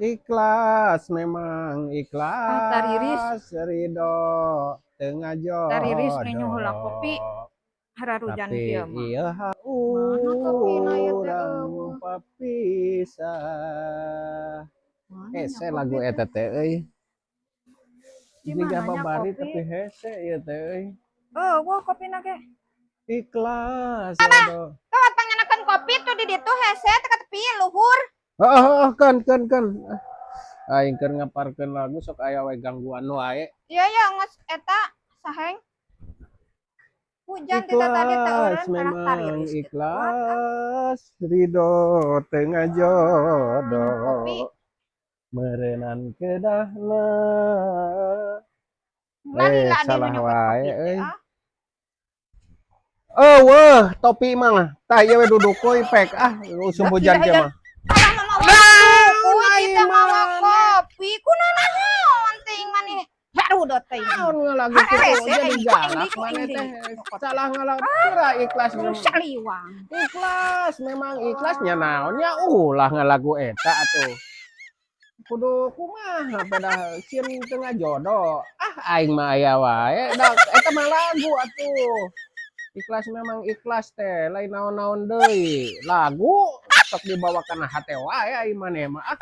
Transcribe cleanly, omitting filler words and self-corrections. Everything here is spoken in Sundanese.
Ikhlas memang ikhlas. Ah, tariris. Ridho tengah jodoh. Tariris ngeuneuh heula kopi. Hararujan Tapi kieu mah. Iya. Mana kopina ieu teh, urang eueuh? Papisah. Mana Hese nya lagu kopi eta teh? Teh euy. Di Jiga mana nya babari kopi? Tapi hese ieu teh euy. Euweuh kopina ge. Ikhlas jodoh. Tawat pangnyandakkeun kopi tuh di ditu hese teh ka tepi luhur. Oh, oh, kan kan kan. Aing keur ngaparkeun lagu sok aya we gangguan wae. Iya ya, geus eta saheng. Hujan ti tadi teh Ikhlas eureun kalah memang tariris gitu. Ikhlas ridho tengah jodoh. Kopi. Meureunan kedahna. Lila Eh, dia salah nu nyokot wae kopi teh, euy. ah. Euweuh, topi mah. Tah, ieu we duduk we pek ah, usum hujan Tidak, kieu mah. Kalah mah mawa kuy Lain kita mawa mah. Kopi kunanaon teuing maneh. Harudot teuing. Naon ngalagu Ah, kitu hese, jadi aing, galak aing, maneh aing, teh. aing. Salah ngalagu pura ikhlas memang. Saliwang. Ikhlas memang ikhlasnya naonnya ulah ngalagu eta atuh. Kudu kumaha pada sieun tengah jodoh. Ah, aing mah aya wae da eta mah lagu atuh. Ikhlas memang ikhlas teh lain naon-naon deui. Lagu sok dibawa kana hate wae aing maneh mah. Ah.